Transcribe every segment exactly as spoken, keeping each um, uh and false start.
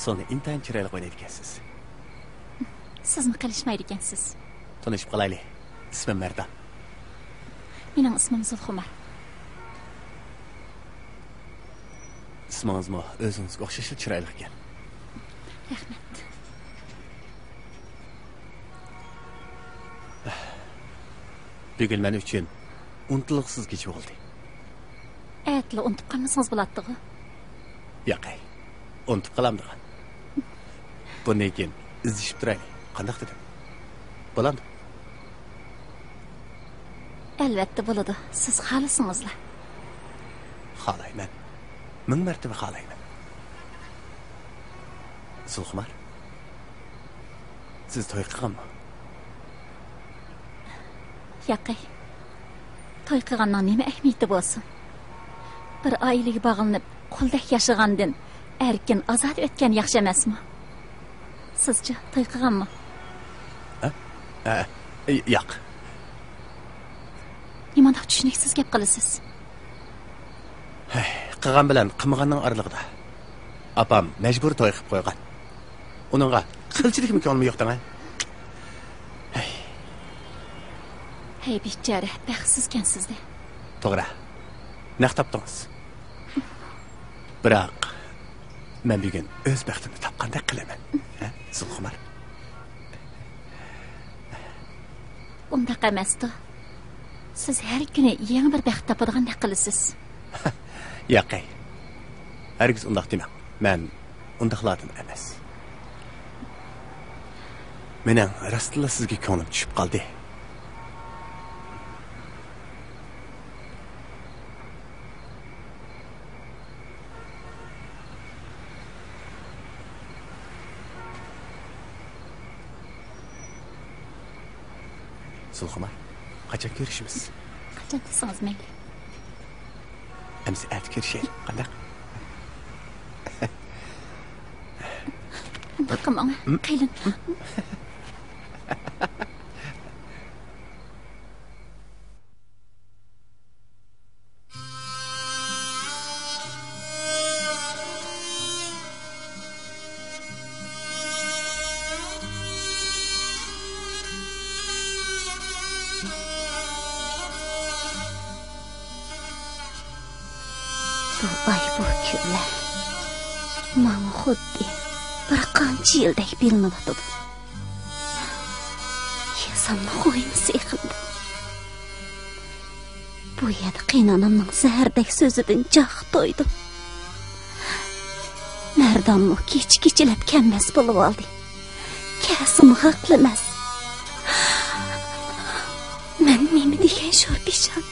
سولنى ئىنتايىن چىرايلىق ئوينايدىكەنسىز. سىزمۇ قېلىشمايدىكەنسىز. تونۇشۇپ قالايلى. ئىسمىم مەردان. مېنىڭ ئىسمىم زۇلخۇمار. ئىسمىڭىزمۇ ئۆزىڭىزگە ئوخشاشلا چىرايلىق ئىكەن. رەھمەت. بۈگۈن مەن ئۈچۈن ئۇنتۇلغۇسىز كېچە بولدى. ئەتىلا ئۇنتۇپ قالمىسىڭىز بولاتتىغۇ. ياقەي، ئۇنتۇپ قالامدىغان. بۇندىن كېيىن ئىزدىشىپ تۇرايلى. قانداق دېدىم؟ بولامدۇ؟ ئەلۋەتتە بولىدۇ، سىز خالىسىڭىزلا. خالايمەن. مىڭ مەرتىبە خالايمەن. زۇلخۇمار، سىز توي قىلغانمۇ؟ ياقەي، توي قىلغاننىڭ نېمە ئەھمىيىتى بولسۇن؟ بىر ئائىلىگە باغلىنىپ، قۇلدەك ياشىغاندىن ئەركىن، ئازادە ئۆتكەن ياخشى ئەمەسمۇ؟ سىزچۇ، توي قىلغانمۇ؟ ھە؟ ھە، ياق. نېمانداق چۈشىنىكسىز گەپ قىلىسىز؟ ھەي، قىلغان بىلەن قىلمىغاننىڭ ئارىلىقىدا. ئاپام مەجبۇرىي توي قىلىپ قويغان. ئۇنىڭغا قىلچىلىكمۇ كۆڭلۈم يوق دەڭە. ھەي. ھەي، بىچارە، بەختسىزكەنسىز-دە. توغرا. نەق تاپتىڭىز. بىراق، مەن بۈگۈن ئۆز بەختىمنى تاپقاندەك قىلىمەن. ھە، زۇلخۇمار؟ ئۇنداق ئەمەستۇ. سىز ھەر كۈنى يېڭى بىر بەخت تاپىدىغاندەك قىلىسىز. ياقەي. ھەرگىز ئۇنداق دېمەڭ. مەن ئۇنداقلاردىن ئەمەس. مېنىڭ راستلا سىزگە كۆڭلۈم چۈشۈپ قالدى. زۇلخۇمار، قاچان كۆرۈشىمىز؟ قاچان دېسىڭىز مەيلى. ئەمىسە ئەتە كۆرۈشەيلى، قانداق؟ ئۇنداق قىلماڭ، قېلىن. بۇ ئاي، بۇ كۈنلەر ماڭا خۇددى بىر قانچە يىلدەك بىلىنىۋاتىدۇ. ياسامنى خويمۇ سېغىندىم. بۇ يەردە قېينانامنىڭ زەھەردەك سۆزىدىن جاق تويدۇم. مەردانمۇ كېچە-كېچىلەپ كەلمەس بولۇۋالدى. كەلسىمۇ ھەقلىمەس. مەن نېمە دېگەن شور پېشانە.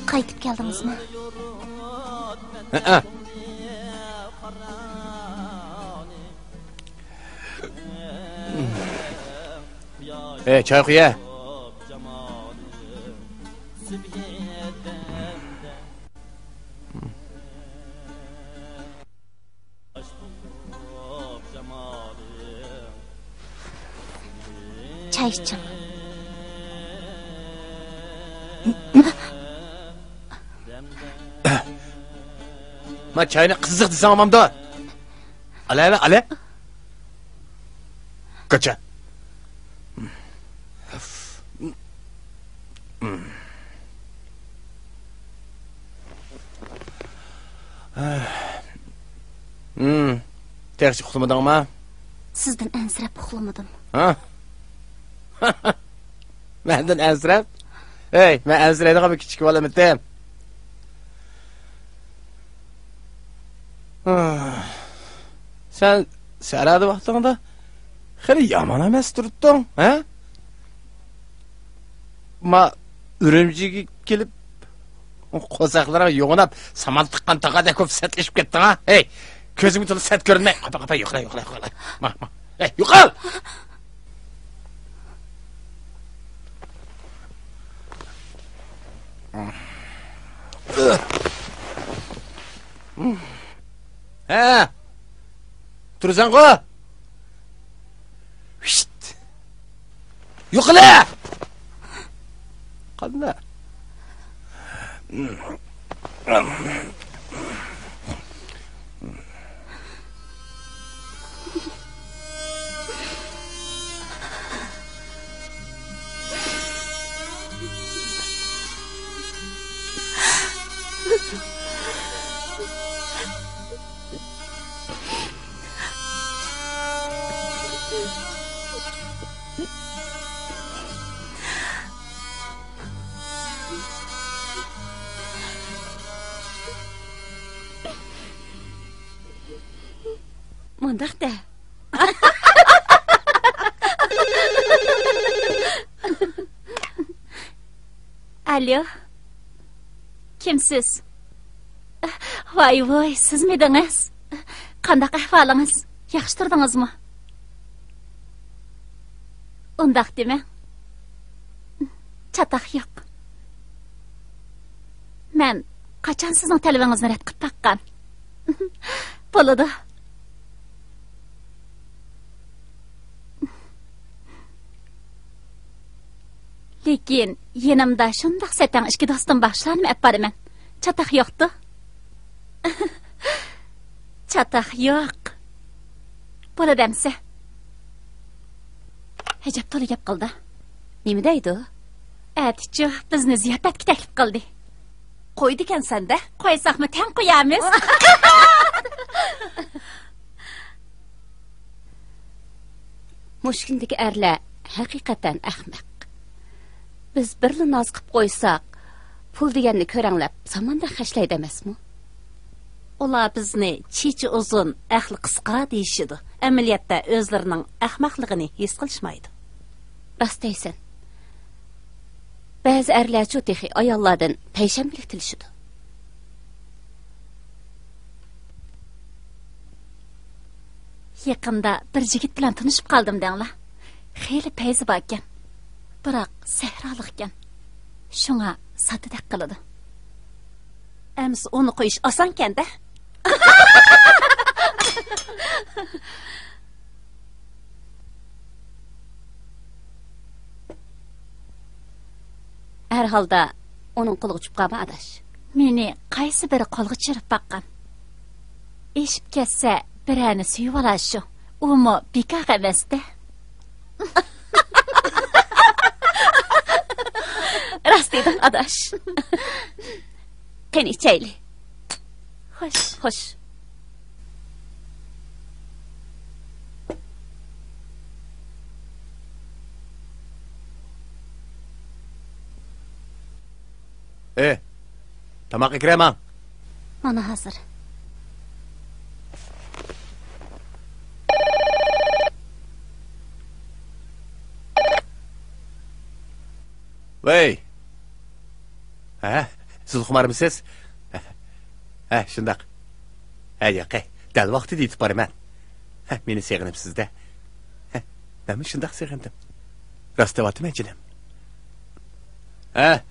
قايتىپ كەلدىڭىزمۇ؟ ھەئە. ئەي، چاي قۇيە. چاي ئىچىڭ. ما چاينى قىزىق دېسەڭ بولمامدۇ؟ ئالە، ئالە، ئالە. قاچا. تېخىچە ئۇخلىمىدىڭما؟ سىزدىن ئەنسىرەپ ئۇخلىمىدىم. ھە؟ مەندىن ئەنسىرەپ؟ ھەي، مەن ئەنسىرەيدىغان بىر كىچىك بالىمىتىم. سەن سەھرادا ۋاقتىڭدا خېلى يامان ئەمەس تۇرۇپتۇڭ، ھە؟ ما ئۈرۈمچىگە كېلىپ، قورساقلىرىڭ يوغىناپ، سامان تىققان تاغاردەك بولۇپ سەتلىشىپ كەتتىڭ ھە؟ ھەي، كۆزۈڭگە تولا سەت كۆرۈنمەي. قاپا، قاپا، يوقلا، يوقلا، يوقلا. ما، ما. ھەي، يوقال! ھە! تۇرىسەنغۇ؟ ھىشت! يوقىلە! قانداق؟ مۇنداق دە. ئالو. كىمسىز؟ ۋاي ۋوي، سىزمىدىڭىز؟ قانداق ئەھۋالىڭىز؟ ياخشى تۇردىڭىزمۇ؟ ئۇنداق دېمەڭ. چاتاق يوق. مەن قاچان سىزنىڭ تەلىپىڭىزنى رەت قىلىپ باققان؟ بولىدۇ. لېكىن يېنىمدا شۇنداق سەتەڭ ئىككى دوستۇم بار، شۇلارنىمۇ ئەپ بارىمەن. چاتاق يوقتۇ؟ چاتاق يوق. بولىدۇ ئەمسە. ھەجەپ تولا گەپ قىلدى. نېمە دەيدۇ؟ ئەتىچۇ بىزنى زىياپەتكە تەكلىپ قىلدى. قويىدىكەنسەن-دە. قويساقمۇ تەڭ قويارمىز. مۇشۇ كۈندىكى ئەرلەر ھەقىقەتەن ئەخمەق. بىز بىرلا ناز قىپ قويساق، پۇل دېگەننى كۆرەڭلەپ، ساماندەك خەجلەيدۇ ئەمەسمۇ؟ ئۇلار بىزنى چېچى ئۇزۇن، ئەقلى قىسقا دېيىشىدۇ. ئەمەلىيەتتە ئۆزلىرىنىڭ ئەخمەقلىقىنى ھېس قىلىشمايدۇ. راست دەيسەن. بەزى ئەرلەرچۇ تېخى ئاياللاردىن پەيشەنبىلىك تىلىشىدۇ. يېقىندا بىر يىگىت بىلەن تونۇشۇپ قالدىم دەڭلار. خېلى پەيزى باركەن. بىراق سەھرالىقكەن. شۇڭا ساددىدەك قىلىدۇ. ئەمسە ئۇنى قويۇش ئاسانكەن-دە. ھەر ھالدا ئۇنىڭ قولىغا چۈشۈپ قالما، ئاداش. مېنى قايسى بىرى قولغا چۈشۈرۈپ باققان؟ ئېشىپ كەتسە، بىرەرنى سۆيۈۋالار شۇ. ئۇمۇ بىكارغا ئەمەس-دە. راست دېدىڭ، ئاداش. قېنى، ئىچەيلى. خوش. خوش. ئې، تاماق ئەكىرە ماڭ. مانا ھازىر. ۋەي. ھە؟ زۇلخۇمارمۇسىز؟ ھە، شۇنداق. ھە، ياقەي، دەل ۋاقتىدا يېتىپ بارىمەن. ھە، مېنى سېغىنىپسىز-دە. ھە، مەنمۇ شۇنداق سېغىندىم. راست دەۋاتىمەن، جېنىم. ھە،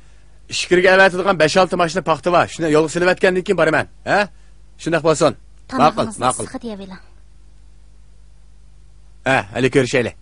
ئىچكىرىگە ئەۋەتىدىغان بەش-ئالتە ماشىنا پاختا بار. شۇنى يولغا سېلىۋەتكەندىن كېيىن بارىمەن. ھە؟ شۇنداق بولسۇن. ماقۇل، تامىقىڭىزنى ماقۇل. ئىسسىقىدا يەۋېلىڭ. ھە، ھېلى كۆرۈشەيلى.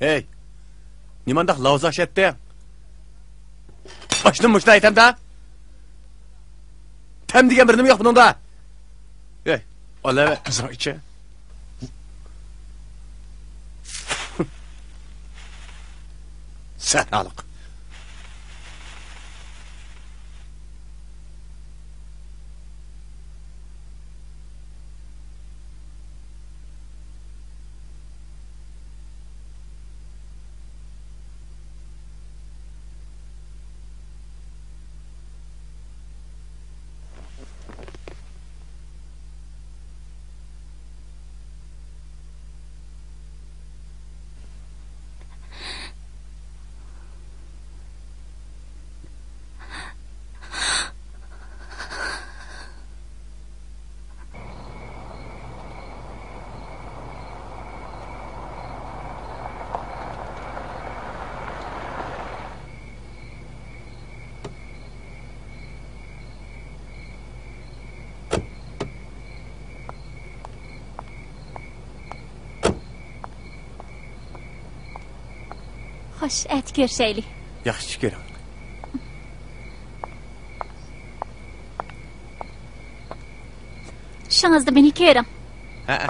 ھەي، نېمانداق لاۋزا ئىچەتتىڭ؟ ئاشنىمۇ مۇشۇنداق ئېتەمدە؟ تەم دېگەن بىر نېمە يوق بۇنىڭدا. ھەي، ئالاۋە ئازراق ئىچە. سەھرالىق. خوش، ئەتە كۆرۈشەيلى. ياخشى، كۆرۈڭ. چۈشىڭىزدە مېنى كۆرۈڭ. ھەئە.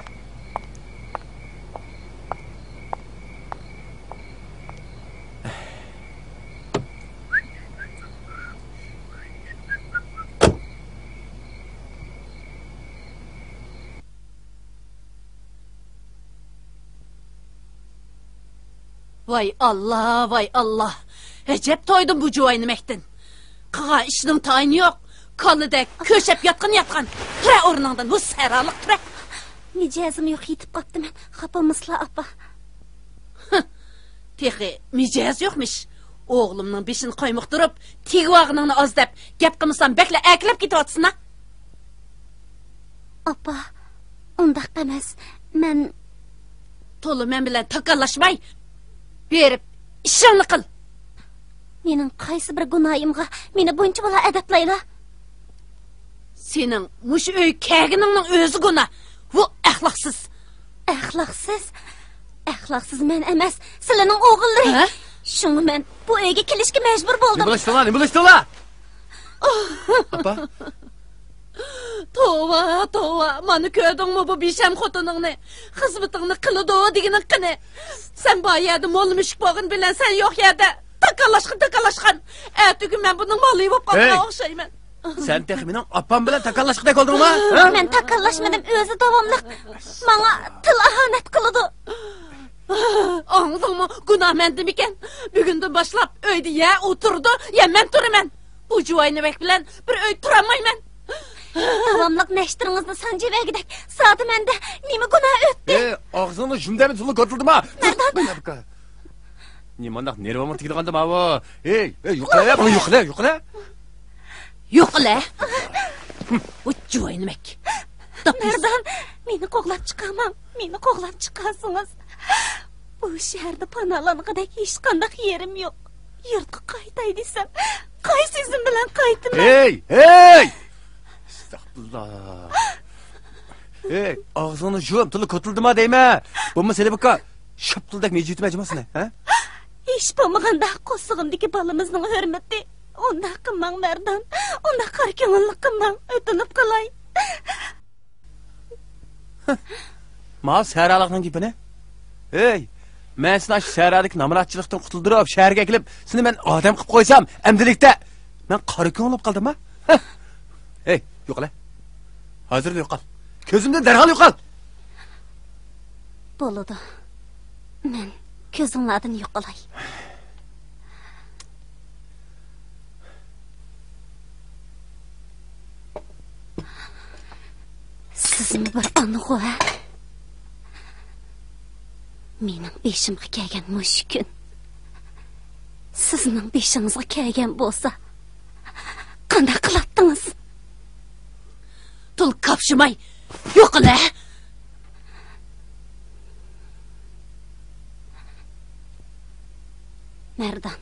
ۋاي ئاللا، ۋاي ئاللا! ئەجەب تويدۇم بۇ جۇۋاينىمەكتىن. قىلغان ئىشىنىڭ تايىنى يوق. كالىدەك كۆشەپ ياتقىن ياتقان. تۇرە ئورنۇڭدىن، ھۇ سەھرالىق، تۇرە. مىجەزىم يوق، يېتىپ قاپتىمەن. خاپا بولمىسىلا، ئاپا. تېخى مىجەز يوقمىش. ئوغلۇمنىڭ بېشىنى قايمۇقتۇرۇپ، تېگىۋالغىنىڭنى ئاز دەپ، گەپ قىلمىسام بەكلا ئەركىلەپ كېتىۋاتىسەن-ە. ئاپا، ئۇنداق ئەمەس. مەن تولا مەن بىلەن تاكاللاشماي، بېرىپ ئىشىڭنى قىل. مېنىڭ قايسى بىر گۇناھىمغا مېنى بۇنچە بالا ئەدەپلەيلا؟ سېنىڭ مۇشۇ ئۆيگە كەلگىنىڭنىڭ ئۆزى گۇناھ. ۋۇ ئەخلاقسىز! ئەخلاقسىز؟ ئەخلاقسىز مەن ئەمەس، سىلىنىڭ ئوغۇللىرى. ھە؟ شۇڭا مەن بۇ ئۆيگە كېلىشكە مەجبۇر بولدۇم. نېمە بولۇشتۇڭلار؟ نېمە بولۇشتۇڭلار؟ ئاپا. توۋا، توۋا، مانا كۆردۈڭمۇ بۇ بىشەم خوتۇنۇڭنى؟ خىزمىتىڭنى قىلىدۇ دېگىنىڭ قېنى؟ سەن بار يەردە موللا مۈشۈك بولغىنى بىلەن سەن يوق يەردە تاكاللاشقىن، تاكاللاشقان. ئەتىگۈن مەن بۇنىڭ مالىيى بولۇپ قالغىنىغا ئوخشايمەن. سەن تېخى مېنىڭ ئاپام بىلەن تاكاللاشقۇدەك بولدۇڭما؟ ھە؟ مەن تاكاللاشمىدىم، ئۆزى داۋاملىق ماڭا تىل ئاھانەت قىلىدۇ. ئاڭلىدىڭمۇ؟ گۇناھ مەندىمىكەن؟ بۈگۈندىن باشلاپ ئۆيدە يە ئۇ تۇرىدۇ، يە مەن تۇرىمەن. بۇ جۇۋاينىمەك بىلەن بىر ئۆيدە تۇرالمايمەن. داۋاملىق نەشتىرىڭىزنى سانجىۋەگۈدەك زادى مەندە نېمە گۇناھ ئۆتتى؟ ئەي، ئاغزىڭنى يۇم دەمدىلا كوتۇلدىما. مەردان! نېمانداق نېرۋامغا تېگىدىغاندۇ ماۋۇ؟ ھەي، ھەي، يوقلا، بۇنى يوقلا، يوقلا. يوقلا. ۋۇ جۇۋاينىمەك. مەردان، مېنى قوغلاپ چىقارماڭ. مېنى قوغلاپ چىقارسىڭىز، بۇ شەھەردە پاناھلانغۇدەك ھېچقانداق يېرىم يوق. يۇرتقا قايتاي دېسەم، قايسى ئىزىم بىلەن قايتىمەن؟ ھەي، ھەي! ئەستەغپۇرۇللا. ھەي، ئاغزىڭنى يۇم، تىلى كوتۇلدىما دەيمەن. بولمىسا ھېلى بۇكا شاپتۇلدەك مىجىتىمە ئەجمەسىنە، ھە؟ ھېچ بولمىغاندا قورسىقىمدىكى بالىمىزنىڭ ھۆرمىتى. ئۇنداق قىلماڭ، مەردان. ئۇنداق قارا كۆڭۈللۈك قىلماڭ. ئۆتۈنۈپ قالاي. ماۋۇ سەھرالىقنىڭ گېپىنى. ھەي، مەن سېنى ئاشۇ سەھرادىكى نامراتچىلىقتىن قۇتۇلدۇرۇپ، شەھەرگە ئەكېلىپ، سېنى مەن ئادەم قىلىپ قويسام، ئەمدىلىكتە مەن قارا كۆڭۈل بولۇپ قالدىمما؟ ھە؟ ھەي، يوقلا. ھازىرلا يوقال. كۆزۈمدىن دەرھال يوقال. بولىدۇ. مەن كۆزۈڭلاردىن يوقىلاي. سىزمۇ بىر ئانىغۇ، ھە؟ مېنىڭ بېشىمغا كەلگەن مۇشۇ كۈن سىزنىڭ بېشىڭىزغا كەلگەن بولسا، قانداق قىلاتتىڭىز؟ تىل كاپشىماي، يوقىلە! مەردان،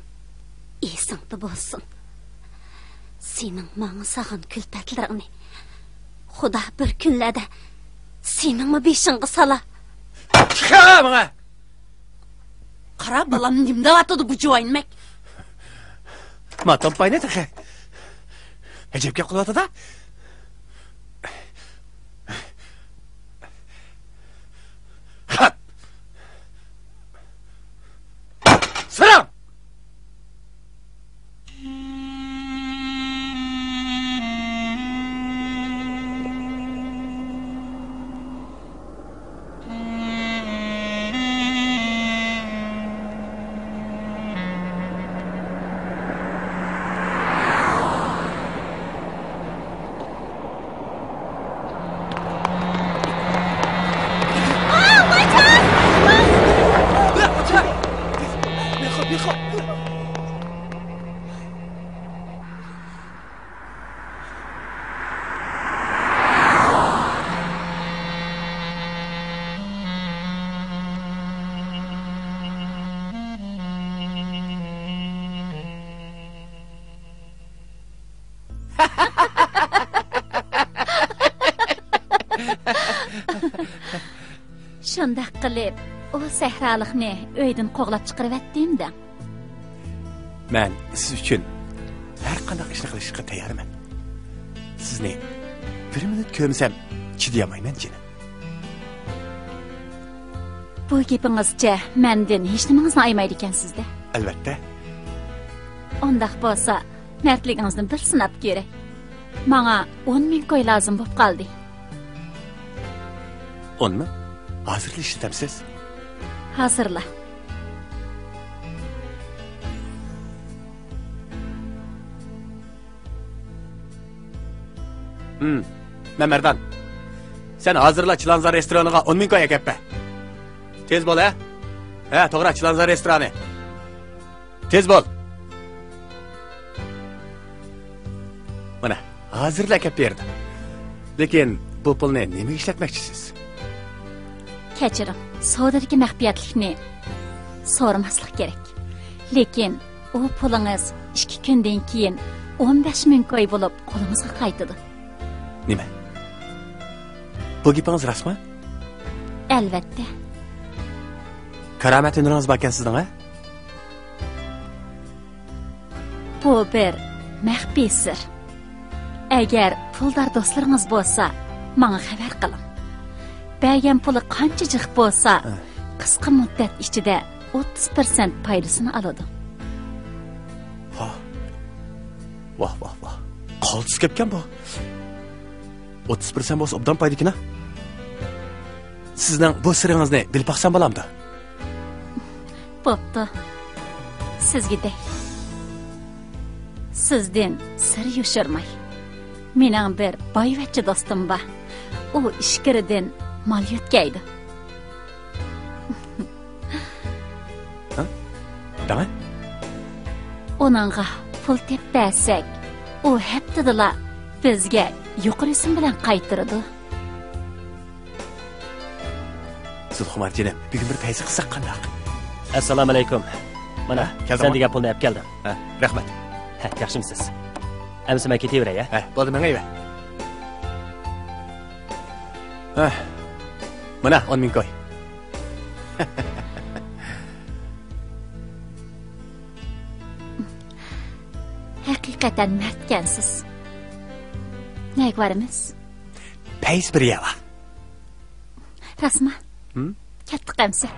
ئېسىڭدە بولسۇن. سېنىڭ ماڭا سالغان كۈلپەتلىرىڭنى خۇدا بىر كۈنلەردە سېنىڭمۇ بېشىڭغا سالا. چىقار ماڭا! قارا، بالام نېمە دەۋاتىدۇ بۇ جۇۋايىنمەك؟ ماتوم پاينى تېخى. ئەجەب گەپ قىلىۋاتىدۇ. خەپ. ساراڭ! شۇنداق قىلىپ، ئۇ سەھرالىقنى ئۆيدىن قوغلاپ چىقىرىۋەتتىم دەڭ. مەن سىز ئۈچۈن ھەر قانداق ئىشنى قىلىشقا تەييارمەن. سىزنى بىر مىنۇت كۆرمىسەم چىدىيالمايمەن، جېنىم. بۇ گېپىڭىزچە مەندىن ھېچنېمىڭىزنى ئايىمايدىكەنسىز-دە؟ ئەلۋەتتە. ئۇنداق بولسا، مەردلىكىڭىزنى بىر سىناپ كۆرەي. ماڭا ئون مىڭ كوي لازىم بولۇپ قالدى. ئون مىڭ؟ ھازىرلا ئىشلىتەمسىز؟ ھازىرلا. ھىم، مەمەردان. سەن ھازىرلا چىلانزار رېستورانىغا ئون مىڭ كوي ئەكەپ بەر. تېز بول، ھە؟ ھە، توغرا، چىلانزار رېستورانى. تېز بول. مانا، ھازىرلا ئەكەپ بېرىدۇ. لېكىن بۇ پۇلنى نېمىگە ئىشلەتمەكچىسىز؟ كەچۈرۈڭ، سودىدىكى مەخپىيەتلىكنى سورىماسلىق كېرەك. لېكىن ئۇ پۇلىڭىز ئىككى كۈندىن كېيىن ئون بەش مىڭ كوي بولۇپ قولىڭىزغا قايتىدۇ. نېمە؟ بۇ گېپىڭىز راستمۇ؟ ئەلۋەتتە. كارامەت ھۈنىرىڭىز باركەن سىزنىڭ، ھە؟ بۇ بىر مەخپىي سىر. ئەگەر پۇلدار دوستلىرىڭىز بولسا، ماڭا خەۋەر قىلىڭ. بەرگەن پۇلى قانچە جىق بولسا، ھە، قىسقا مۇددەت ئىچىدە ئوتتۇز پىرسەنت پايدىسىنى ئالىدۇ. ۋاھ. ۋاھ، ۋاھ، ۋاھ. قالتىس گەپكەن بۇ. ئوتتۇز پىرسەنت بولسا ئوبدان پايدىكىنا. سىزنىڭ بۇ سىرىڭىزنى بىلىپ باقسام بولامدۇ؟ بوپتۇ. سىزگە دەي. سىزدىن سىر يوشۇرماي. مېنىڭ بىر بايۋەچچە دوستۇم بار. ئۇ ئىچكىرىدىن مال يۆتكەيدۇ. ھە؟ دەڭە؟ ئۇنىڭغا پۇل تېپىپ بەرسەك، ئۇ ھەپتىدىلا بىزگە يۇقىرى سۇم بىلەن قايتۇرىدۇ. زۇلخۇمار جېنىم، بۈگۈن بىر پەيزى قىلساق قانداق؟ ئەسسالامۇئەلەيكۇم. مانا، ھە، كەلدىڭمۇ؟ سەن دېگەن پۇلنى ئەپ كەلدىم. ھە، رەھمەت. ھە، ياخشىمۇسىز؟ ئەمىسە مەن كېتىۋېرەي، ھە؟ ھە، بولدى، مېڭىۋەر. ھە. مانا، ئون مىڭ كوي. ھەقىقەتەن مەردكەنسىز. نەگە بارىمىز؟ پەيز بىر يەۋا. راستما؟ ھىم؟ كەتتۇق ئەمسە.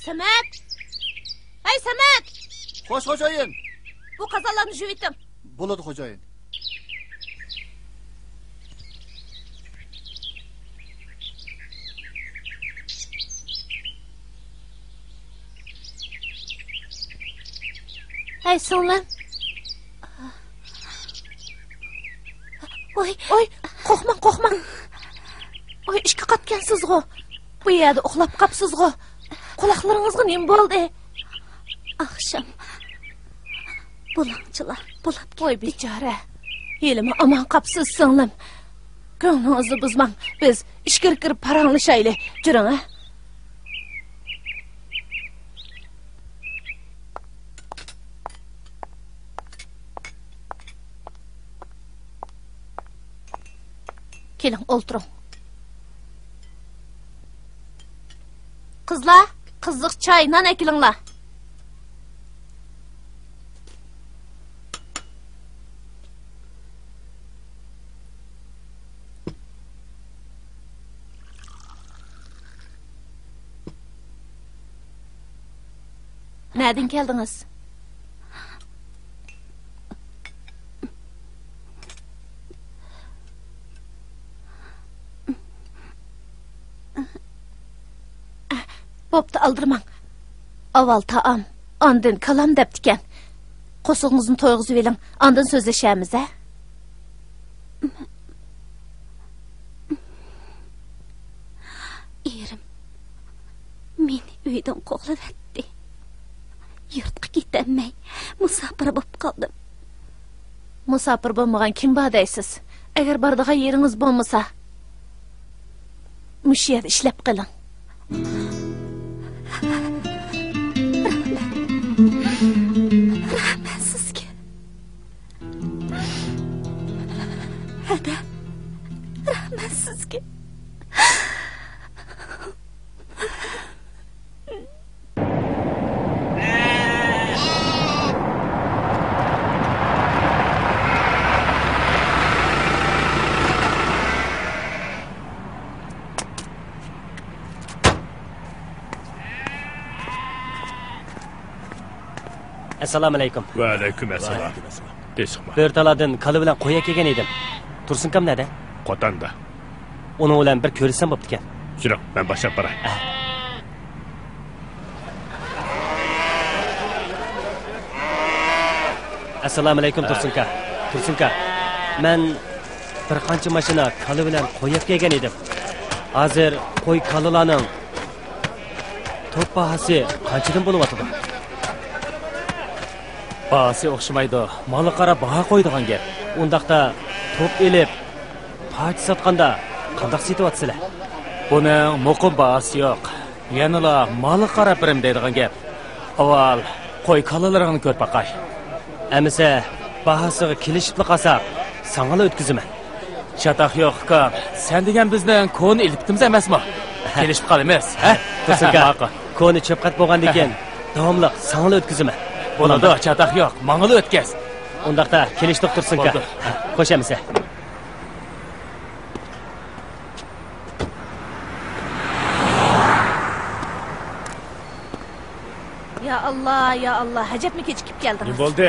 سەمەت! ھەي، سەمەت! خوش، خوجايىن! بۇ قازانلارنى يۇيۇۋېتىڭ. بولىدۇ، خوجايىن. ھەي، سىڭلىم. ۋاي، ۋاي، قورقماڭ، قورقماڭ. ۋاي، ئىككى قاتكەنسىزغۇ. بۇ يەردە ئۇخلاپ قاپسىزغۇ. قۇلاقلىرىڭىزغا نېمە بولدى؟ ئاخشام بۇلاڭچىلار بۇلاپ كەتتى. ۋاي، بىچارە. ھېلىمۇ ئامان قاپسىز، سىڭلىم. كۆڭلىڭىزنى بۇزماڭ. بىز ئىچكىرى كىرىپ پاراڭلىشايلى. جۈرۈڭ، ھە؟ كېلىڭ، ئولتۇرۇڭ. قىزلار، قىزىق چاي، نان ئەكېلىڭلار. نەدىن كەلدىڭىز؟ بوپتۇ، ئالدىرىماڭ. ئاۋۋال تائام، ئاندىن كالام دەپتىكەن. قورسىقىڭىزنى تويغۇزۇۋېلىڭ، ئاندىن سۆزلىشەرمىز، ھە؟ ئېرىم مېنى ئۆيدىن قوغلىۋەتتى. يۇرتقا كېتەلمەي، مۇساپىر بولۇپ قالدىم. مۇساپىر بولمىغان كىم بار دەيسىز؟ ئەگەر بارىدىغان يېرىڭىز بولمىسا، مۇشۇ يەردە ئىشلەپ قېلىڭ. رەھمەت سىزگە. ھەدە، رەھمەت سىزگە. ئەسسالامۇئەلەيكۇم. ۋەئەلەيكۇم ئەسسالام. تېشىقما. بۆرتالاردىن كالا بىلەن قوي ئەكەلگەن ئىدىم. تۇرسۇنكام نەدە؟ قوتاندا. ئۇنىڭ بىلەن بىر كۆرۈشسەم بوپتىكەن. يۈرۈڭ، مەن باشلاپ باراي. ئە. ئەسسالامۇئەلەيكۇم، تۇرسۇنكا. تۇرسۇنكا، مەن بىر قانچە ماشىنا كالا بىلەن قوي ئەكەلگەن ئىدىم. ھازىر قوي، كالىلارنىڭ توپ باھاسى قانچىدىن بولۇۋاتىدۇ؟ باھاسى ئوخشىمايدۇ. مالغا قاراپ باھا قويىدىغان گەپ. ئۇنداقتا توپ ئېلىپ، پارچە ساتقاندا قانداق سېتىۋاتىسىلەر؟ بۇنىڭ مۇقىم باھاسى يوق. يەنىلا مالغا قاراپ بېرىمەن دەيدىغان گەپ. ئاۋۋال قوي، كالىلىرىڭنى كۆرۈپ باقاي. ئەمىسە، باھاسىغا كېلىشىپلا قالساق، ساڭىلا ئۆتكۈزىمەن. چاتاق يوق، ئۇكام. سەن دېگەن بىزنىڭ كونا ئېلپىتىمىز ئەمەسمۇ؟ كېلىشىپ قالىمىز، ھە؟ تۇرسۇنكا، ماقۇل. كونا چۆپ قەت بولغاندىكىن، داۋاملىق ساڭىلا ئۆتكۈزىمەن. بولىدۇ، چاتاق يوق. ماڭىلا ئۆتكەز. ئۇنداقتا كېلىشتۇق، تۇرسۇنكا. بولدى. خوش ئەمىسە. يا ئاللا، يا ئاللا، ئەجەبمۇ كېچىكىپ كەلدىڭىز. نېمە بولدى؟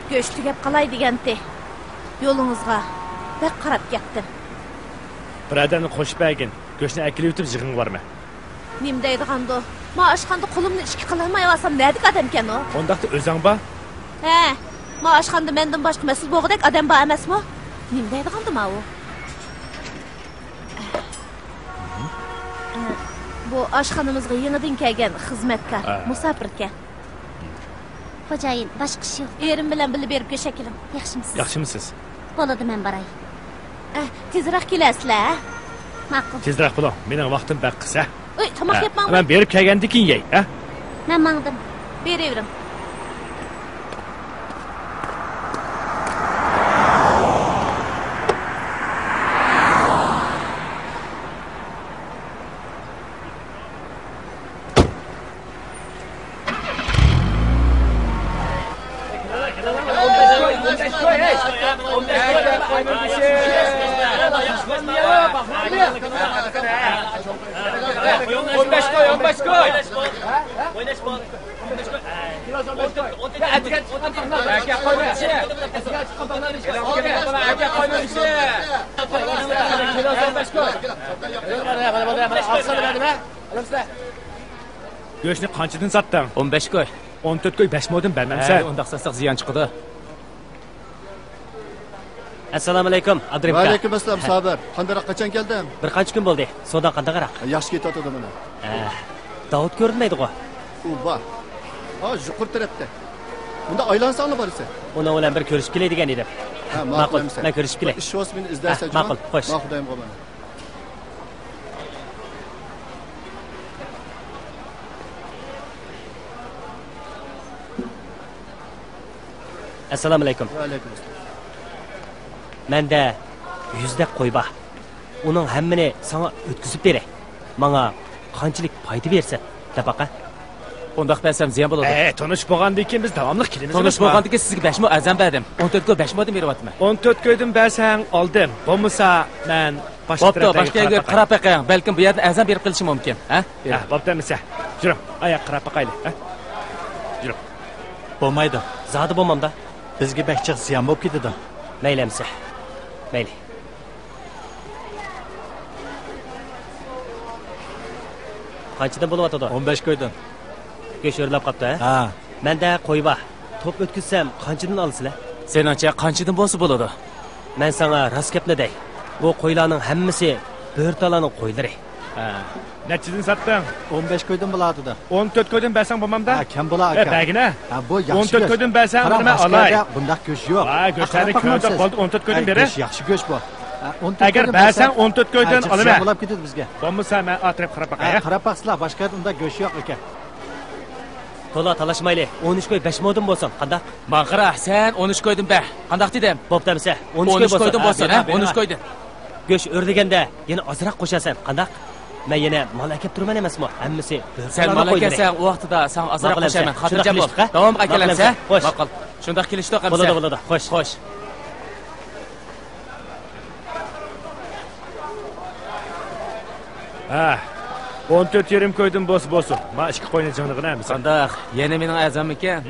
گۆش تۈگەپ قالاي دېگەنتى. يولىڭىزغا بەك قاراپ كەتتىم. بىر ئادەمنى قوشۇپ بەرگىن، گۆشنى ئەكېلىۋېتىپ يىغىنغا بارىمەن. نېمە دەيدىغاندۇ؟ ما ئاشخانىدا قولۇمنى ئىككى قىلالمايۋالسام نەدىكى ئادەمكەن ئۇ؟ ئۇنداقتا ئۆزۈڭ بار. ھە، ما ئاشخانىدا مەندىن باشقا مەسئۇل بولغۇدەك ئادەم بار ئەمەسمۇ؟ نېمە دەيدىغاندۇ ماۋۇ؟ بۇ ئاشخانىمىزغا يېڭىدىن كەلگەن خىزمەتكار، ھە. مۇساپىركەن. خوجايىن، باشقا ئىش يوق. ئېرىم بىلەن بىللە بېرىپ گۆش ئەكېلىڭ. ياخشىمۇسىز؟ ياخشىمۇسىز؟ بولىدۇ، مەن باراي. ئە، تېزرەك كېلەرسىلەر، ھە؟ ماقۇل. تېزرەك بولۇڭ، مېنىڭ ۋاقتىم بەك قىس، ھە؟ ئۆي، تاماق ھە، يەپ ماڭ. مەن بېرىپ كەلگەندىن كېيىن يەي، ھە؟ مەن ماڭدىم. بېرىۋېرىڭ. گۆشنى قانچىدىن ساتتىڭ؟ ئون بەش كوي. ئون تۆت كوي بەش مودىن بەرمەمسەن؟ ھە، ئۇنداق ساتساق زىيان چىقىدۇ. ئەسسالامۇئەلەيكۇم، ئابدۇرېھىم ئاكا. ۋەئەلەيكۇم ئەسسالام، سابىر. قانداقراق، قاچان كەلدىڭ؟ بىر قانچە كۈن بولدى. سودا قانداقراق؟ ياخشى كېتىۋاتىدۇ مانا. ھە، داۋۇت كۆرۈنمەيدىغۇ؟ ئۇ بار. ھا، يۇقىرى تەرەپتە. مۇنداق ئايلانساڭلا بارىسەن. ئۇنىڭ بىلەن بىر كۆرۈشۈپ كېلەي دېگەن ئىدىم. ھە، ماقۇل، ماقۇل، ئەمىسە. مەن كۆرۈشۈپ كېلەي. ئىش بولسا مېنى ئىزدەرسەن، ھە، جۇمۇ. ماقۇل، خوش. ماقۇل، خۇدايىم قوماندان. ئەسسالامۇئەلەيكۇم. ۋەئەلەيكۇم ئەسسالام. مەندە يۈزدەك قوي بار. ئۇنىڭ ھەممىنى ساڭا ئۆتكۈزۈپ بېرەي. ماڭا قانچىلىك پايدا بېرىسەن، دەپ باقە. ئۇنداق بەرسەم زىيان بولىدۇ. ئەي، تونۇش بولغاندىن كېيىن بىز داۋاملىق كېلىمىز. تونۇش بولغاندىن كېيىن سىزگە بەش مو ئەرزان بەردىم. ئون تۆت كوي بەش مودىن بېرىۋاتىمەن. ئون تۆت كويدىن بەرسەڭ ئالدىم. بولمىسا مەن باشقا، بوپتۇ، تەرەپلەرگە باشقا يەرگە قاراپ قاراپ باقاي. قاراپ بېقىڭ. بەلكىم بۇ يەردىن ئەرزان بېرىپ قېلىشى مۇمكىن. ھە؟ ھە، بوپتۇ ئەمىسە. يۈرۈڭ، ئاياققا قاراپ باقايلى. ھە؟ يۈرۈڭ. بولمايدۇ. زادى بولمامدا. بىزگە بەك جىق زىيان بولۇپ كېتىدۇ. مەيلى ئەمىسە. مەيلى. قانچىدىن بولۇۋاتىدۇ؟ ئون بەش كويدىن. گۆش ئۆرلەپ قاپتۇ، ھە؟ ھە. مەندە قوي بار. توپ ئۆتكۈزسەم، قانچىدىن ئالىسىلەر؟ سېنىڭچە قانچىدىن بولسا بولىدۇ؟ مەن ساڭا راست گەپنى دەي. بۇ قويلارنىڭ ھەممىسى بۆرتالانىڭ قويلىرى. ھە. نەچچىدىن ساتتىڭ؟ ئون بەش كويدىن بولاتىدۇ. ئون تۆت كويدىن بەرسەڭ بولمامدا؟ ھە، كەم بولا، ئاكا. بەرگىنە. ھە، بۇ ياخشى گۆش. ئون تۆت كويدىن بەرسەڭ، قاراڭ، بۇنى مەن ئالاي. بۇنداق گۆش يوق. ۋاي، گۆشلەرنى كۆرۈپ بولدى، ئون تۆت كويدىن بېرە. ھە، گۆش ياخشى گۆش بۇ. ھە، ئون تۆت كويدىن بەرسەڭ، ئون تۆت كويدىن ئالىمەن. بولۇپ كېتىدۇ بىزگە. بولمىسا مەن ئا تەرەپ قاراپ باقاي، ھە؟ قاراپ باقسىلا، باشقا يەردە ئۇنداق گۆش يوق ئىكەن. تولا تالاشمايلى، ئون ئۈچ كوي بەش مودىن بولسۇن، قانداق؟ ماڭا قارا، سەن ئون ئۈچ كويدىن بەر. قانداق دېدىم؟ بوپتۇ ئەمىسە، ئون ئۈچ كوي بولسۇن. ئون ئۈچ كويدىن بولسۇن، ھە؟ ئون ئۈچ كويدىن. گۆش ئۆرلىگەندە يەنە ئازراق قوشارسەن، قانداق؟ مەن يەنە مال ئەكەپ تۇرىمەن ئەمەسمۇ؟ ھەممىسى بىر سەن مال ئەكەلسەڭ، ئۇ ۋاقتىدا ساڭا ئازراق قوشىمەن. خاتىرجەم بول. داۋاملىق ئەكەلەمسە؟ خوش. ماقۇل. شۇنداق كېلىشتۇق ئەمىسە. بولىدۇ، بولىدۇ. خوش. خوش. ھە، ئون تۆت يېرىم كويدىن بولسا بولسۇن. ما ئىككى قوينى جىڭلىغىنە ئەمىسە. قانداق؟ يەنە مېنىڭ ئەرزانمىكەن؟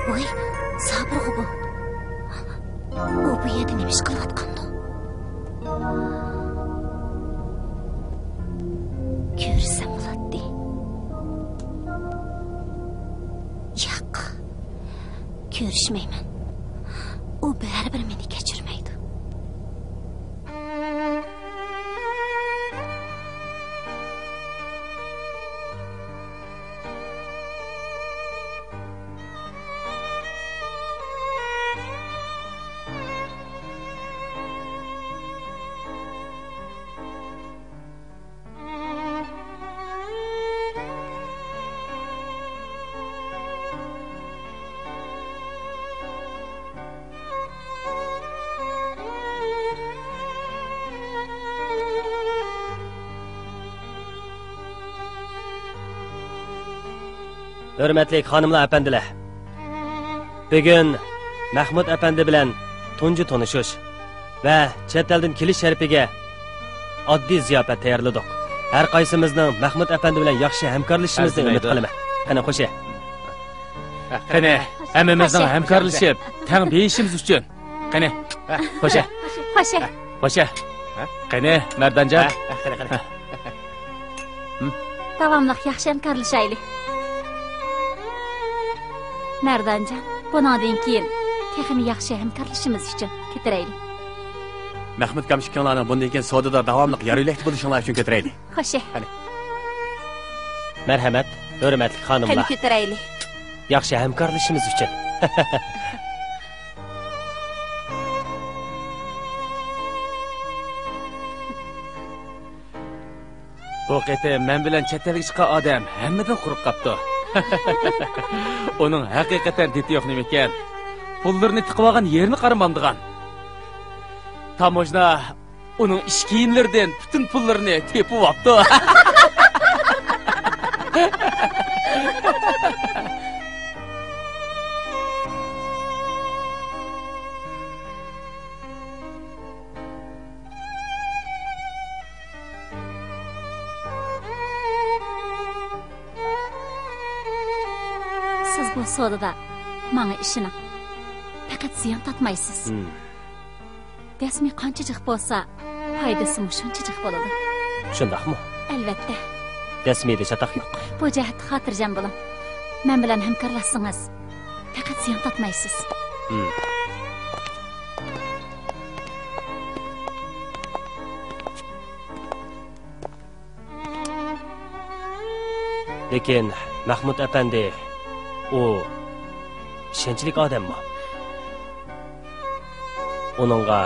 ۋاي، سابىرغۇ بۇ. ئۇ بۇ يەردە نېمە ئىش قىلىۋاتقاندۇ؟ كۆرسەم بولاتتى. ياق، كۆرۈشمەيمەن. ئۇ بەرىبىر مېنى كەچۈرمەيدۇ. ھۆرمەتلىك خانىملار، ئەپەندىلەر! بۈگۈن مەھمۇت ئەپەندى بىلەن تۇنجى تونۇشۇش ۋە چەت ئەلدىن كېلىش شەرىپىگە ئاددىي زىياپەت تەييارلىدۇق. ھەر قايسىمىزنىڭ مەھمۇت ئەپەندى بىلەن ياخشى ھەمكارلىشىشىمىزنى ئۈمىد قىلىمەن. قېنى، خوشە. قېنى، ھەممىمىزنىڭ ھەمكارلىشىپ، تەڭ بېيىشىمىز ئۈچۈن. قېنى، خوشە. خوشە. خوشە. قېنى، مەردانجان. قېنى، قېنى. داۋاملىق ياخشى ھەمكارلىشايلى. مەردانجان، بۇنىڭدىن كېيىن تېخىمۇ ياخشى ھەمكارلىشىمىز ئۈچۈن كۆتۈرەيلى. مەخمۇت ئاكام ئىككىڭلارنىڭ بۇندىن كېيىن سودىدا داۋاملىق يار يۆلەكتە بولۇشۇڭلار ئۈچۈن كۆتۈرەيلى. خوشە. قېنى. مەرھەمەت، ھۆرمەتلىك خانىملار. قېنى كۆتۈرەيلى. ياخشى ھەمكارلىشىمىز ئۈچۈن. بۇ قېتىم مەن بىلەن چەت ئەلگە چىققان ئادەم ھەممىدىن قۇرۇق قاپتۇ. ئۇنىڭ ھەقىقەتەن دىتى يوق نېمىكەن؟ پۇللىرىنى تىقىۋالغان يېرىنى قارىمامدىغان. تاموژنا ئۇنىڭ ئىش كىيىملىرىدىن پۈتۈن پۇللىرىنى تېپىۋاپتۇ. سىز بۇ سودىدا ماڭا ئىشىنىڭ. پەقەت زىيان تارتمايسىز. ھىم. دەسمى قانچە جىق بولسا، پايدىسىمۇ شۇنچە جىق بولىدۇ. شۇنداقمۇ؟ ئەلۋەتتە. دەسمىدە چاتاق يوق. بۇ جەھەتتە خاتىرجەم بولۇڭ. مەن بىلەن ھەمكارلاشسىڭىز، پەقەت زىيان تارتمايسىز. ھىم. لېكىن مەخمۇت ئەپەندى، ئۇ ئىشەنچلىك ئادەممۇ؟ ئۇنىڭغا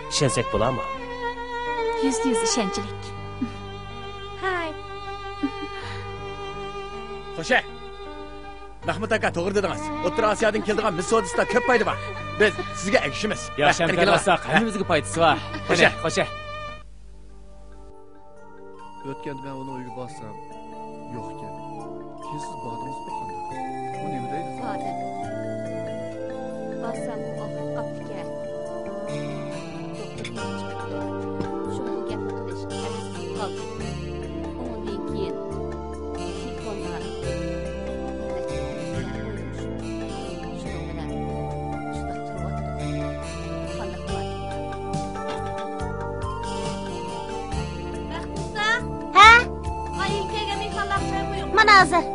ئىشەنسەك بولامۇ؟ يۈزدە يۈز ئىشەنچلىك. ھاي. خوشە! مەخمۇت ئاكا، توغرا دېدىڭىز. ئوتتۇرا ئاسىيادىن كېلىدىغان مىس سودىسىدا كۆپ پايدا بار. بىز سىزگە ئەگىشىمىز. ياخشى ھەمكارلاشساق، ھەممىمىزگە پايدىسى بار. خوشە. قېنى، خوشە. ئۆتكەندە مەن ئۇنىڭ ئۆيىگە بارسام، يوق ئىكەن. كېيىن سىز باردىڭىزمۇ قانداق؟ ئۇ نېمە دەيدۇ؟ باردىم. بارسام، ئۇ ئاغرىپ قاپتىكەن. دوختۇرغا چىقىپتۇ. شۇڭا بۇ گەپنى قىلىش ئەپسىز قىلىپ قالدىم. ئۇنىڭدىن كېيىن تېلېفوندا بىر نەچچە كۈندىن بۇيان ئويۇن شۇ. شۇنىڭ بىلەن شۇنداق تۇرۇۋاتىدۇ. قانداق قىلاي؟ بەختىنىسا! ھە؟ مانا كەلگەن مېھمانلارغا چاي قۇيۇڭ. مانا ھازىر.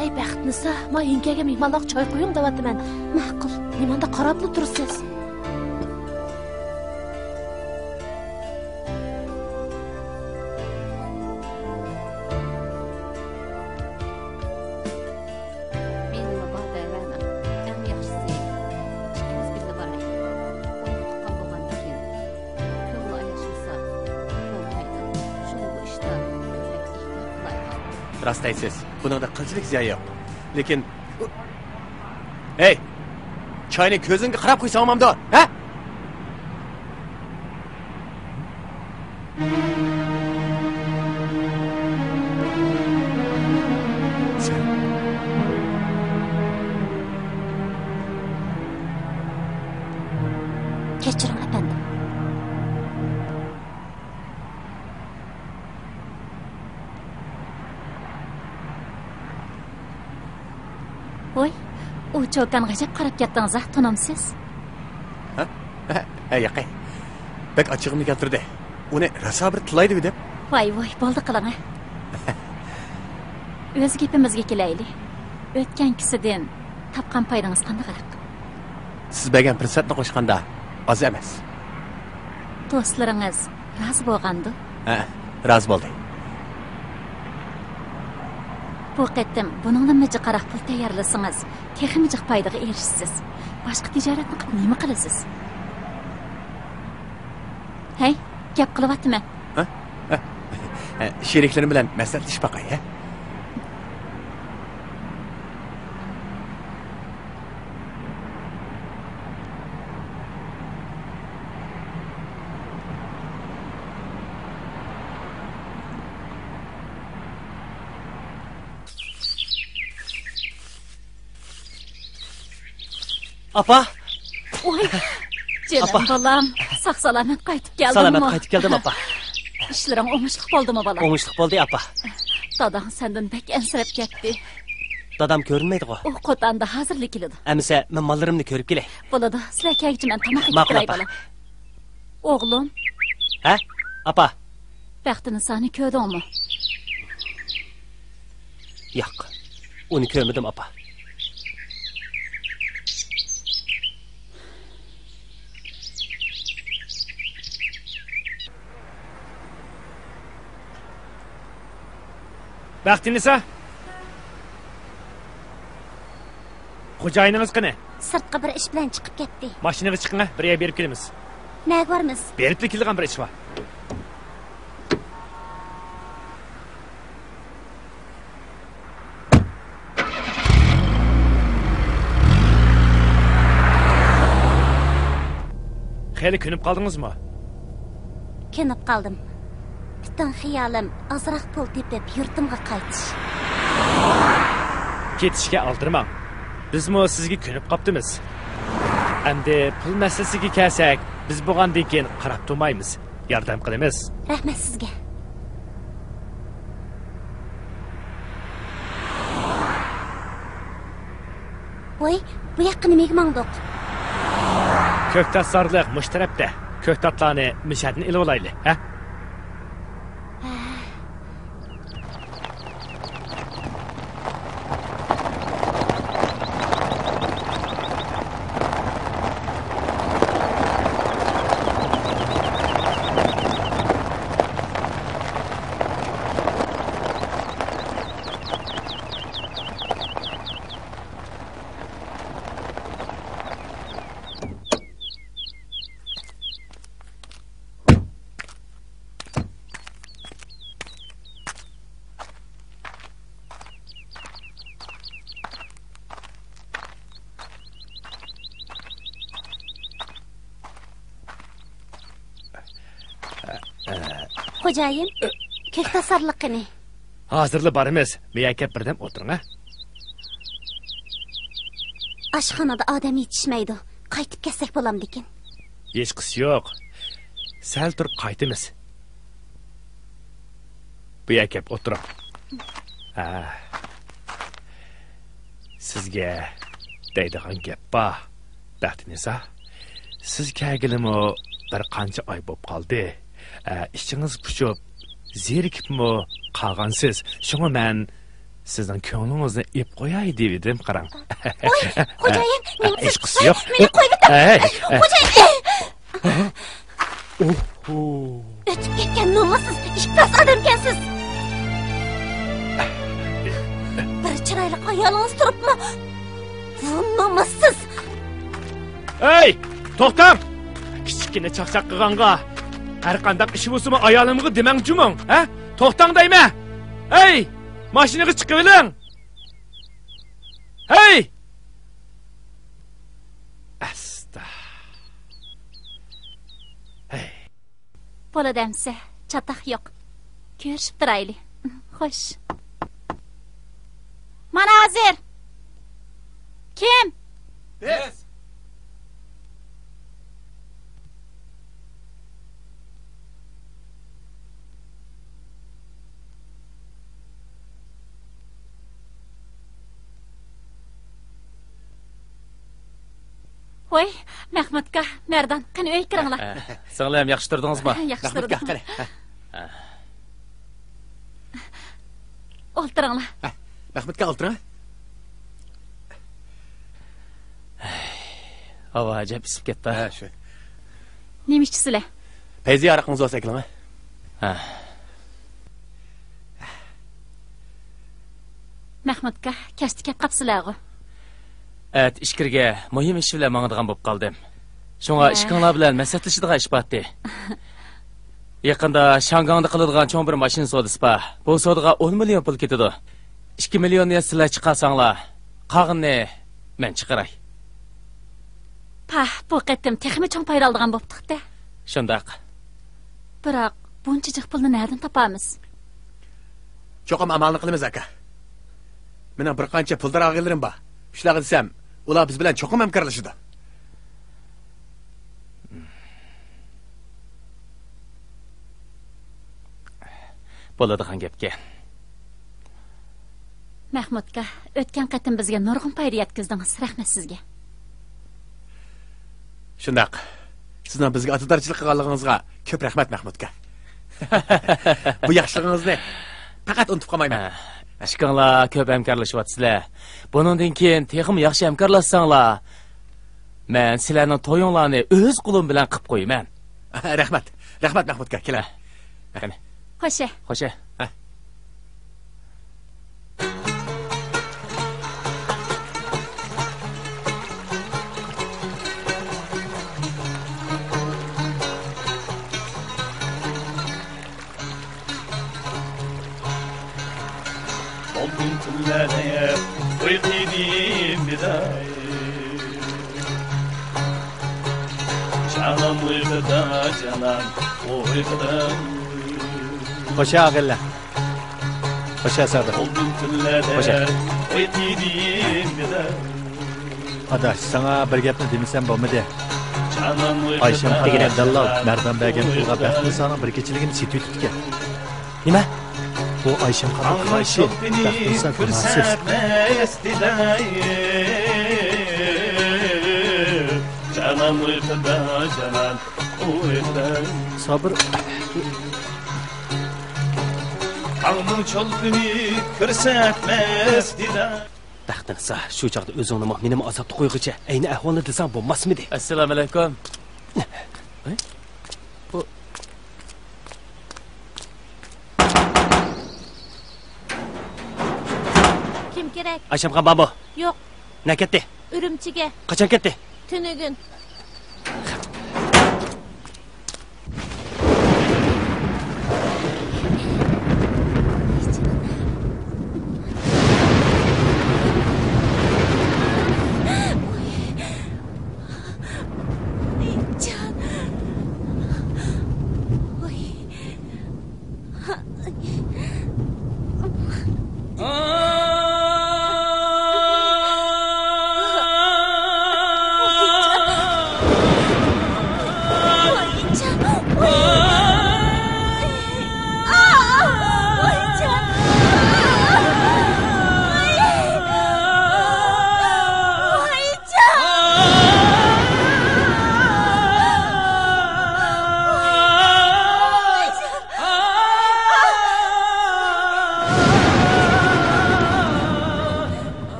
ھەي، بەختىنىسا، ما يېڭى كەلگەن مېھمانلارغا چاي قۇيۇڭ دەۋاتىمەن. ماقۇل، نېمانداق قاراپلا تۇرىسىز؟ مېنىڭلا بار دەۋەرمەڭ. ئەڭ ياخشىسى، ئىككىمىز بىللە بارايلى. ئۇنى تۇغقان بولغاندىكىن، كۆڭلى ئاياشمىسا، بولمايدۇ. شۇڭا بۇ ئىشتا كۆپرەك ئېھتىيات قىلايلى. راست دەيسىز، بۇنىڭدا قىلچىلىك زىيان يوق. لېكىن، ھەي! چاينى كۆزۈڭگە قاراپ قۇيساڭ بولمامدۇ، ھە؟ كەچۈرۈڭ، ئەپەندىم. ۋوي، ئۇ چوكانغا ئەجەب قاراپ كەتتىڭىز ھە، تونۇمسىز. ھە؟ ھە، ھە، ياقەي. بەك ئاچچىقىمنى كەلتۈردى. ئۇنى راسا بىر تىللاي دېۋىدىم. ۋاي، ۋاي، بولدى قىلىڭە. ئۆز گېپىمىزگە كېلەيلى. ئۆتكەنكىسىدىن تاپقان پايدىڭىز قانداقراق؟ سىز بەرگەن پۇرسەتنى قوشقاندا ئاز ئەمەس. دوستلىرىڭىز رازى بولغاندۇ؟ ھە، رازى بولدى. بۇ قېتىم بۇنىڭدىنمۇ جىقراق پۇل تەييارلىسىڭىز، تېخىمۇ جىق پايدىغا ئېرىشىسىز. باشقا تىجارەتنى قىلىپ نېمە قىلىسىز؟ ھەي، گەپ قىلىۋاتىمەن. ھە؟ ھە؟ ھە، شېرىكلىرىم بىلەن مەسلىھەتلىشىپ باقاي، ھە؟ ئاپا! ۋاي، جېنىم ئاپا! بالام، ساق-سالامەت قايتىپ كەلدىڭمۇ؟ سالامەت قايتىپ كەلدىم، ئاپا. ئىشلىرىڭ ئوڭۇشلۇق بولدىمۇ، بالام؟ ئوڭۇشلۇق بولدى، ئاپا. داداڭ سەندىن بەك ئەنسىرەپ كەتتى. دادام كۆرۈنمەيدىغۇ؟ ئۇ قوتاندا ھازىرلا كېلىدۇ. ئەمىسە، مەن ماللىرىمنى كۆرۈپ كېلەي. بولىدۇ، سىلەر كەلگۈچە مەن تاماق ئېتىپ ماقۇل، تۇراي، ئاپا. بالا. ئوغلۇم. ھە؟ ئاپا. بەختىنىسانى كۆردۈڭمۇ؟ ياق، ئۇنى كۆرمىدىم، ئاپا. بەختىنىسا! خوجايىنىڭىز قېنى؟ سىرتقا بىر ئىش بىلەن چىقىپ كەتتى. ماشىنىغا چىقىڭە، بىر يەرگە بېرىپ كېلىمىز. نەگە بارىمىز؟ بېرىپلا كېلىدىغان بىر ئىش بار. خېلى كۆنۈپ قالدىڭىزمۇ؟ كۆنۈپ قالدىم. پۈتۈن خىيالىم ئازراق پۇل تېپىپ، يۇرتۇمغا قايتىش. كېتىشكە ئالدىرىماڭ. بىزمۇ سىزگە كۆنۈپ قاپتىمىز. ئەمدى پۇل مەسىلىسىگە كەلسەك، بىز بولغاندىن كېيىن قاراپ تۇرمايمىز. ياردەم قىلىمىز. رەھمەت سىزگە. ۋاي، بۇ ياققا نېمىگە ماڭدۇق؟ كۆكتات زارلىق مۇشۇ تەرەپتە. كۆكتاتلارنى مىشەدىن ئېلىۋالايلى، ھە؟ خوجايىن، كۆكتات زارلىقىنى. ھازىرلا بارىمىز. بۇ يەرگە كەپ بىردەم ئولتۇرۇڭ، ھە؟ ئاشخانىدا ئادەم يېتىشمەيدۇ. قايتىپ كەتسەك بولامدىكىن؟ ھېچقىسى يوق. سەل تۇرۇپ قايتىمىز. بۇ يەرگە كەپ ئولتۇرۇڭ. ھە. سىزگە دەيدىغان گەپ بار، بەختىنىسا. سىز كەلگىلىمۇ بىر قانچە ئاي بولۇپ قالدى. ئە، ئىچىڭىز پۇشۇپ، زېرىكىپمۇ قالغانسىز. شۇڭا مەن سىزنىڭ كۆڭلىڭىزنى ئېلىپ قوياي دېۋىدىم، قاراڭ. ۋاي، خوجايىن، نېمە ھېچقىسى يوق. مېنى قويۇۋېتىڭ. ئەي، ئەي. خوجايىن. ئوھو. ئۆتۈپ كەتكەن نومۇسسىز، ئىپلاس ئادەمكەنسىز. بىر چىرايلىق ئايالىڭىز تۇرۇپمۇ، بۇ نومۇسسىز. ئەي، توختاڭ! كىچىككىنە چاقچاق قىلغانغا، ھەر قانداق ئىش بولسىمۇ ئايالىمغا دېمەڭ جۇمۇڭ، ھە؟ توختاڭ دەيمەن! ئەي، ماشىنىغا چىقىۋېلىڭ! ھەي! ئەستا. ھەي. بولىدۇ ئەمىسە، چاتاق يوق. كۆرۈشۈپ تۇرايلى. خوش. مانا ھازىر. كىم؟ بىز. ۋاي، مەخمۇتكا، مەردان، قېنى ئۆيگە كىرىڭلار. ھە، سىڭلىم، ياخشى تۇردىڭىزمۇ؟ ياخشى مەخمۇتكا، تۇردۇق. قېنى. ھە. ئولتۇرۇڭلار. ھە، مەخمۇتكا، ئولتۇرۇڭ. ھاۋا ئەجەب ئىسسىپ كەتتى. ھە، شۇ. نېمە ئىچىسىلەر؟ پەيزى، ھاراقىڭىز بولسا ئەكىلىڭ. ھە. مەخمۇتكا، كەچتە كەپ قاپسىلەرغۇ؟ ئەتە ئىچكىرىگە مۇھىم ئىش بىلەن ماڭىدىغان بولۇپ قالدىم. شۇڭا ھە. ئىككىڭلار بىلەن مەسلىھەتلىشىدىغان ئىش بارتى. يېقىندا شياڭگاڭدا قىلىدىغان چوڭ بىر ماشىنا سودىسى بار. بۇ سودىغا ئون مىليون پۇل كېتىدۇ. ئىككى مىليوننى سىلەر چىقارساڭلار، قالغىنىنى مەن چىقىراي. پاھ، بۇ قېتىم تېخىمۇ چوڭ پايدا ئالىدىغان بوپتۇق-دە. شۇنداق. بىراق، بۇنچە جىق پۇلنى نەدىن تاپارمىز؟ چوقۇم ئامالنى قىلىمىز، ئاكا. مېنىڭ بىر قانچە پۇلدار ئاغىنىلىرىم بار. شۇلارغا دېسەم، ئۇلار بىز بىلەن چوقۇم ھەمكارلىشىدۇ. بولىدىغان گەپكەن. مەھمۇتكا، ئۆتكەن قېتىم بىزگە نۇرغۇن پايدا يەتكۈزدىڭىز. رەھمەت سىزگە. شۇنداق. سىزنىڭ بىزگە ئاتىدارچىلىق قىلغانلىقىڭىزغا كۆپ رەھمەت، مەھمۇتكا. بۇ ياخشىلىقىڭىزنى پەقەت ئۇنتۇپ قالمايمەن. ھە، ئىككىڭلار كۆپ ھەمكارلىشىۋاتىسىلەر. بۇنىڭدىن كېيىن تېخىمۇ ياخشى ھەمكارلاشساڭلار، مەن سىلەرنىڭ تويۇڭلارنى ئۆز قولۇم بىلەن قىپ قويىمەن. رەھمەت. رەھمەت، مەھمۇتكا. كېلە. قېنى. خوشە. خوشە. ھە. خوشە ئاغىلە. خوشە سادىق. خوشە. ئاداش، ساڭا بىر گەپنى دېمىسەم بولمىدى. ئايشەمخان دېگەن دەللال مەردان بەرگەن پۇلغا بەختىنىسانىڭ بىر كېچىلىكىنى سېتىۋېتىپتىكەن. نېمە؟ بۇ ئايشەمخاننىڭ قىلغان ئىشى بەختىنىسا گۇناھسىز. سابىر. تاڭنىڭ چولپىنى كۆرسەتمەس دېدى. بەختىنىسا، شۇ چاغدا ئۆزۈڭنىمۇ، مېنىمۇ ئازابتا قويغۇچە ئەينى ئەھۋالنى دېسەڭ بولماسمىدى؟ ئەسسالامۇئەلەيكۇم. ھەي؟ بۇ كىم كېرەك؟ ئايشەمخان بارمۇ؟ يوق. نە كەتتى؟ ئۈرۈمچىگە. قاچان كەتتى؟ تۈنۈگۈن.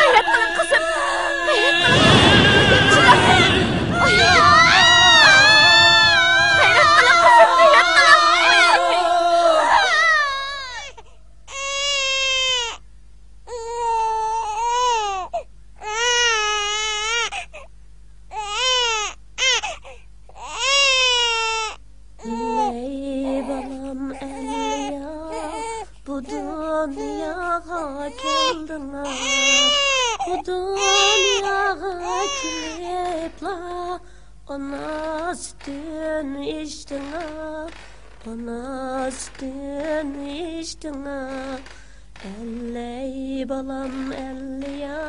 غەيرەت قىلىڭ، قىزىم! غەيرەت قىلىڭ! چىداڭ! غەيرەت قىلىڭ، قىزىم! غەيرەت قىلىڭ! ئەللەي بالام ئەللىيا، بۇ دۇنياغا كەلدىڭا، بۇ دۇنياغا كېلىپلا ئانا سۈتىنى ئىچتىڭا، ئانا سۈتىنى ئىچتىڭا. ئەللەي بالام ئەللىيا،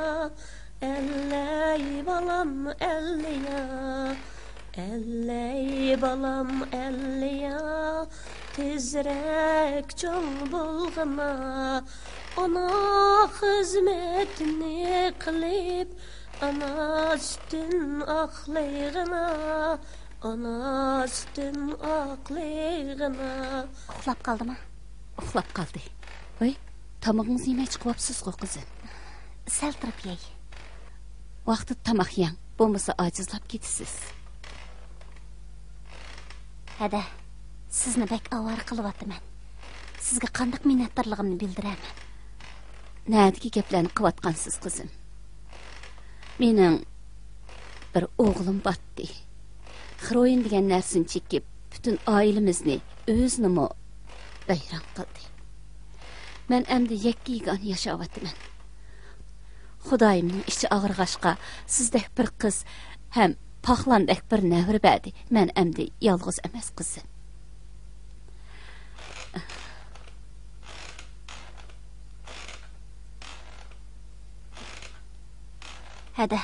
ئەللەي بالام ئەللىيا، ئەللەي بالام ئەللىيا، تېزرەك چوڭ بولغىنا، ئانا خىزمىتىنى قىلىپ، ئانا سۈتىن ئاقلىغىنا، ئانا سۈتىن ئاقلىغىنا. ئۇخلاپ قالدىما؟ ئۇخلاپ قالدى. ۋاي، تامىقىڭىزنى يېمەي چىقىۋاپسىزغۇ، قىزىم. سەل تۇرۇپ يەي. ۋاقتىدا تاماق يەڭ، بولمىسا ئاجىزلاپ كېتىسىز. ھەدە، سىزنى بەك ئاۋارە قىلىۋاتىمەن. سىزگە قانداق مىننەتدارلىقىمنى بىلدۈرەمەن؟ نەدىكى گەپلەرنى قىلىۋاتقانسىز، قىزىم؟ مېنىڭ بىر ئوغلۇم باتتى. رويىن دېگەن نەرسىنى چېكىپ، پۈتۈن ئائىلىمىزنى، ئۆزىنىمۇ ۋەيران قىلدى. مەن ئەمدى يەككە-يېگانە ياشاۋاتىمەن. خۇدايىمنىڭ ئىچى ئاغرىغاچقا، سىزدەك بىر قىز ھەم پاخلاندەك بىر نەۋرە بەردى. مەن ئەمدى يالغۇز ئەمەس، قىزىم. ھەدە.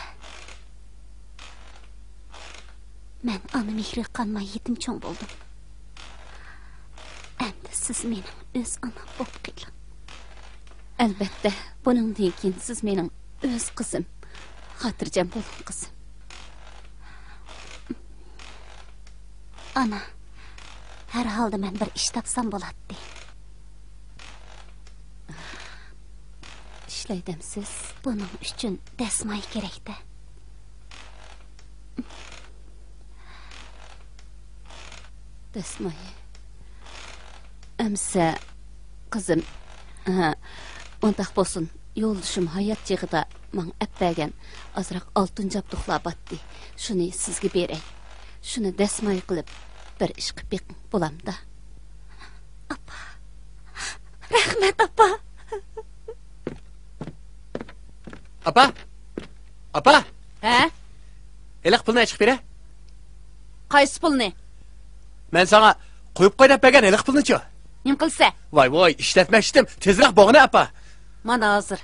مەن ئانا مېھرىگە قانماي يېتىم چوڭ بولدۇم. ئەمدى سىز مېنىڭ ئۆز ئانام بولۇپ قېلىڭ. ئەلبەتتە، بۇنىڭدىن كېيىن سىز مېنىڭ ئۆز قىزىم. خاتىرجەم بولۇڭ، قىزىم. ئانا، ھەر ھالدا مەن بىر ئىش تاپسام بولاتتى. ئىشلەيدەمسىز؟ بۇنىڭ ئۈچۈن دەسمايە كېرەك-دە. دەسمايە. ئەمسە، قىزىم، ھە، ئۇنداق بولسۇن، يولدىشىم ھايات چېغىدا ماڭا ئەپ بەرگەن ئازراق ئالتۇن جابدۇقلار باتتى. شۇنى سىزگە بېرەي. شۇنى دەسمايە قىلىپ، بىر ئىش قىلىپ بېقىڭ، بولامدا؟ ئاپا. رەھمەت، ئاپا. ئاپا! ئاپا! ھە؟ ھېلىقى پۇلنى ئېچىقىپ بېرە. قايسى پۇلنى؟ مەن ساڭا قويۇپ قوي دەپ بەرگەن ھېلىقى پۇلنىچۇ؟ نېمە قىلسا؟ ۋاي، ۋاي، ئىشلەتمەكچىدىم. تېزرەك بوغىنى، ئاپا. مانا ھازىر.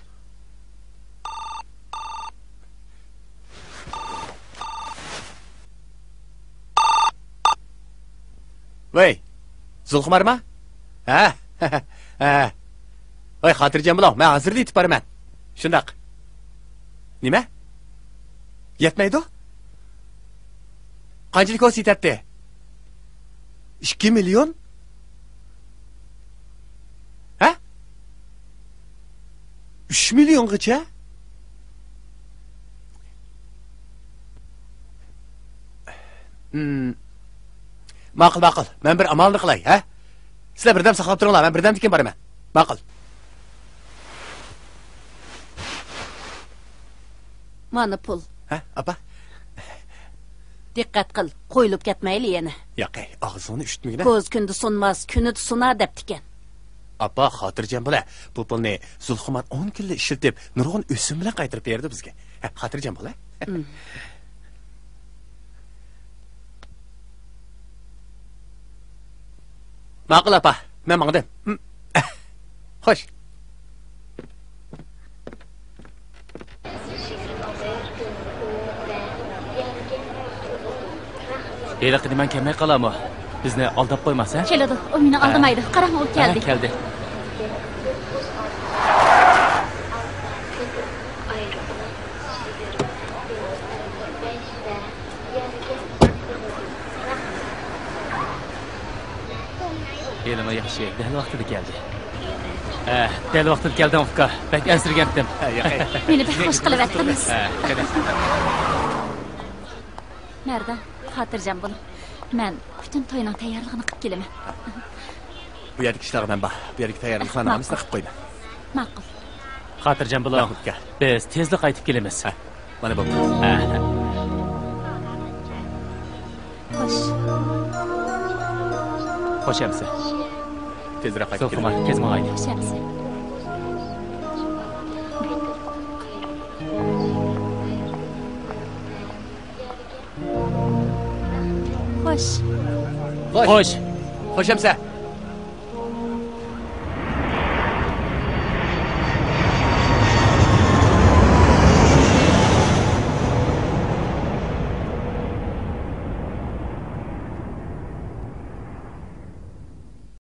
ۋەي، زۇلخۇمارما؟ ھە؟ ھە. ۋەي، خاتىرجەم بولۇڭ، مەن ھازىرلا يېتىپ بارىمەن. شۇنداق. نېمە؟ يەتمەيدۇ؟ قانچىلىك بولسا يېتەتتى؟ ئىككى مىليون؟ ھە؟ ئۈچ مىليونغىچە؟ ھىم. ماقۇل، ماقۇل. مەن بىر ئامالنى قىلاي، ھە؟ سىلەر بىردەم ساقلاپ تۇرۇڭلار، مەن بىردەمدىن كېيىن بارىمەن. ماقۇل. مانا پۇل. ھە، ئاپا؟ دىققەت قىل، قويۇلۇپ كەتمەيلى يەنە. ياقەي، ئاغزىڭنى ئۈشتمىگىنە. كوز كۈندە سۇنماس، كۈنىدە سۇنار دەپتىكەن. ئاپا، خاتىرجەم بولە. بۇ پۇلنى زۇلخۇمار ئون كۈنلا ئىشلىتىپ، نۇرغۇن ئۆسۈم بىلەن قايتۇرۇپ بېرىدۇ بىزگە. ھە، خاتىرجەم بولە. مم. ماقۇل، ئاپا، مەن ماڭدىم. مم. خوش. ھېلىقى نېمەڭ كەلمەي قالامۇ؟ بىزنى ئالداپ قويماس، ھە؟ كېلىدۇ، ئۇ مېنى ھە. ئالدىمايدۇ. قاراڭ، ئۇ ھە، كەلدى. كەلدى. ھېلىمۇ ياخشى، دەل ۋاقتىدا كەلدى. ھە، دەل ۋاقتىدا كەلدىڭ، ئۇكا. بەك ئەنسىرىگەنتىم. ھە، ياقەي. مېنى بەك خوش قىلىۋەتتىڭىز. ھە، قېنى. مەردان، خاتىرجەم بولۇڭ. مەن پۈتۈن توينىڭ تەييارلىقىنى قىلىپ كېلىمەن. بۇ يەردىكى ئىشلارغا مەن بار. بۇ يەردىكى تەييارلىقلارنىڭ ماقۇل. ھەممىسىنى قىلىپ قويىمەن. ماقۇل. خاتىرجەم بولۇڭ. ماقۇل، ئۇكا. بىز تېزلا قايتىپ كېلىمىز. ھە، مانا بولدى. ھە. خوش. خوش ئەمىسە. تېزرەك قايتىپ كېلىڭ. تېز ماڭايلى. خوش ئەمىسە. خوش. خوش. خوش. خوش ئەمىسە.